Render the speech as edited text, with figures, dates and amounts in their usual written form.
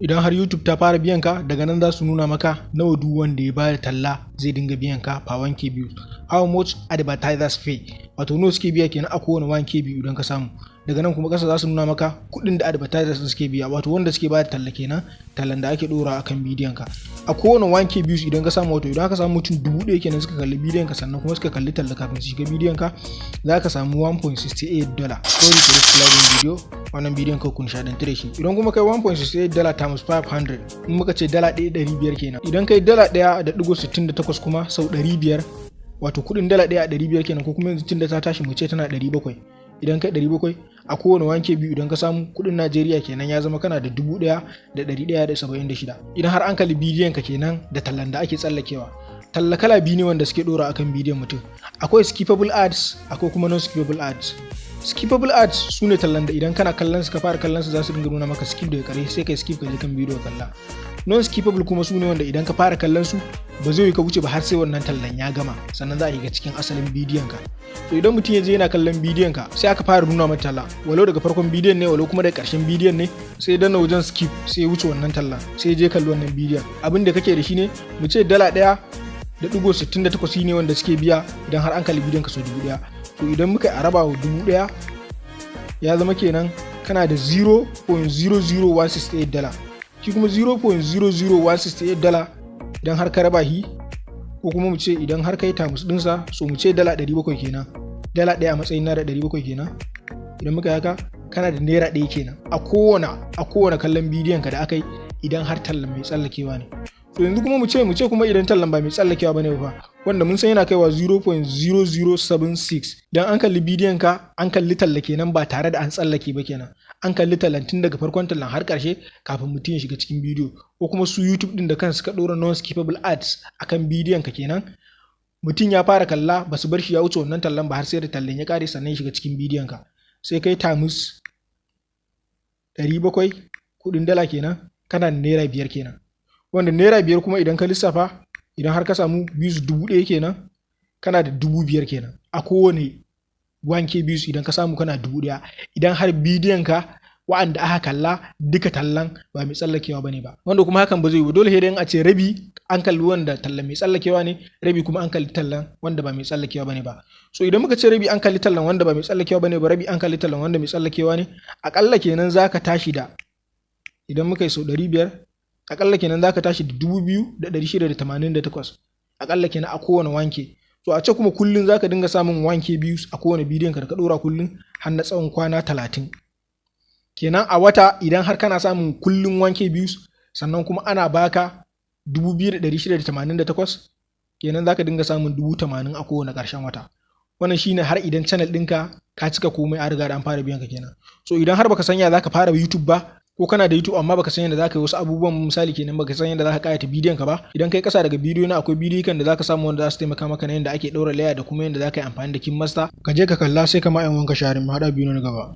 Idan har YouTube ta fara biyan ka, daga nan za su nuna maka nawa duk wanda ya bada talla zai dinga biyan ka per 1K views. How much advertisers pay, wato nawa suke biya kenan a kowane 1K view idan ka samu. Daga nan kuma kasa za su nuna maka kuɗin da advertisers suke biya, wato wanda suke bada talla kenan, tallan da ake dora akan bidiyon ka a kowane 1K views idan ka samu. Wato idan aka samu mutum 1000 kenan suka kalli bidiyon ka, sannan kuma suka kalli talla kafin su shiga bidiyon ka, za ka samu $1.68. Sorry for this sliding video. Wannan bidiyon ka kun nishaɗantu da shi. Idan kuma kai $1.68 times 500, in muka ce dala 1 500 kenan, idan kai dala 1.68 kuma sau 500, wato kuɗin dala 1 a 500 kenan, ko kuma yanzu tun da ta tashi mu ce tana 700, idan kai 700 a kowane 1K view idan ka samu, kuɗin Najeriya kenan, ya zama kana da 1176 idan har an kalli bidiyon ka kenan da tallan da ake tsallakewa. Talla kala biyu ne wanda suke dora akan bidiyon mutum: akwai skippable ads, akwai kuma non skippable ads. Skippable ads su ne tallan da idan kana kallon su, ka fara kallon su, za su dinga nuna maka skip. Daga kare sai kai skip ka je kan bidiyo kalla. Non skippable kuma su ne wanda idan ka fara kallon su, ba zai yi ka wuce ba har sai wannan tallan ya gama, sannan za a shiga cikin asalin bidiyon ka. To idan mutum ya je yana kallon bidiyon ka, sai aka fara nuna mata talla, walau daga farkon bidiyon ne, walau kuma daga karshen bidiyon ne, sai danna wajen skip, sai ya wuce wannan tallan, sai je kalli wannan bidiyon. Abin da kake da shi ne, mu ce dala 1.68 ne wanda suke biya idan har an kalli bidiyon ka sau 1000. To idan muka araba wa 1000, ya zama kenan kana da $0.00168. Shi kuma $0.00168, idan har ka raba shi, ko kuma mu ce idan har kai times dinsa, so mu ce dala 700 kenan, dala 1 a matsayin naira 700 kenan. Idan muka haka, kana da naira 1 kenan a kowane kallon bidiyon ka da aka yi, idan har tallan mai tsallakewa ne. To yanzu kuma mu ce kuma idan tallan ba mai tsallakewa bane fa, wanda mun san yana kaiwa 0.0076 dan an kalli bidiyon ka, an kalli talla kenan ba tare da an tsallake ba kenan, an kalli tallan tun daga farkon tallan har karshe kafin mutum ya shiga cikin bidiyo, ko kuma su YouTube din da kansu suka dora non skippable ads akan bidiyon ka kenan, mutum ya fara kalla, ba su bar shi ya wuce wannan tallan ba har sai da tallan ya kare, sannan ya shiga cikin bidiyon ka, sai kai times 700, kudin dala kenan, kana da naira 5 kenan. Wanda naira 5 kuma idan ka lissafa, idan har ka samu views 1000 kenan, kana da 5000 kenan. A kowane 1K views idan ka samu, kana 1000, idan har bidiyon ka wa'anda aka kalla duka tallan ba mai tsallakewa bane ba. Wanda kuma hakan ba zai yi ba, dole sai dai a ce rabi an kalli wanda tallan mai tsallakewa ne, rabi kuma an kalli tallan wanda ba mai tsallakewa bane ba. So idan muka ce rabi an kalli tallan wanda ba mai tsallakewa bane ba, rabi an kalli tallan wanda mai tsallakewa ne, akalla kenan zaka tashi da, idan muka yi sau 500, akalla kenan zaka tashi da 2688 akalla kenan a kowane 1K. To a ce kuma kullun zaka dinga samun 1K views a kowane bidiyon ka da ka dora kullun har na tsawon kwana 30 kenan a wata, idan har kana samun kullun 1K views, sannan kuma ana baka 2688 kenan, zaka dinga samun 80,000 a kowane ƙarshen wata. Wannan shine har idan channel ɗinka ka cika komai, an riga da an fara biyan ka kenan. So idan har baka sanya zaka fara YouTube ba, ko kana da YouTube amma baka san yadda zaka yi wasu abubuwan, misali kenan baka san yadda zaka kayata bidiyon ka ba, idan kai kasa daga bidiyo na, akwai bidiyo kan da zaka samu wanda za su taimaka maka na yadda ake ɗaura layer da kuma yadda zaka yi amfani da KineMaster. Ka je ka kalla, sai ka ma yan wanka share. Mu haɗa bidiyo na gaba.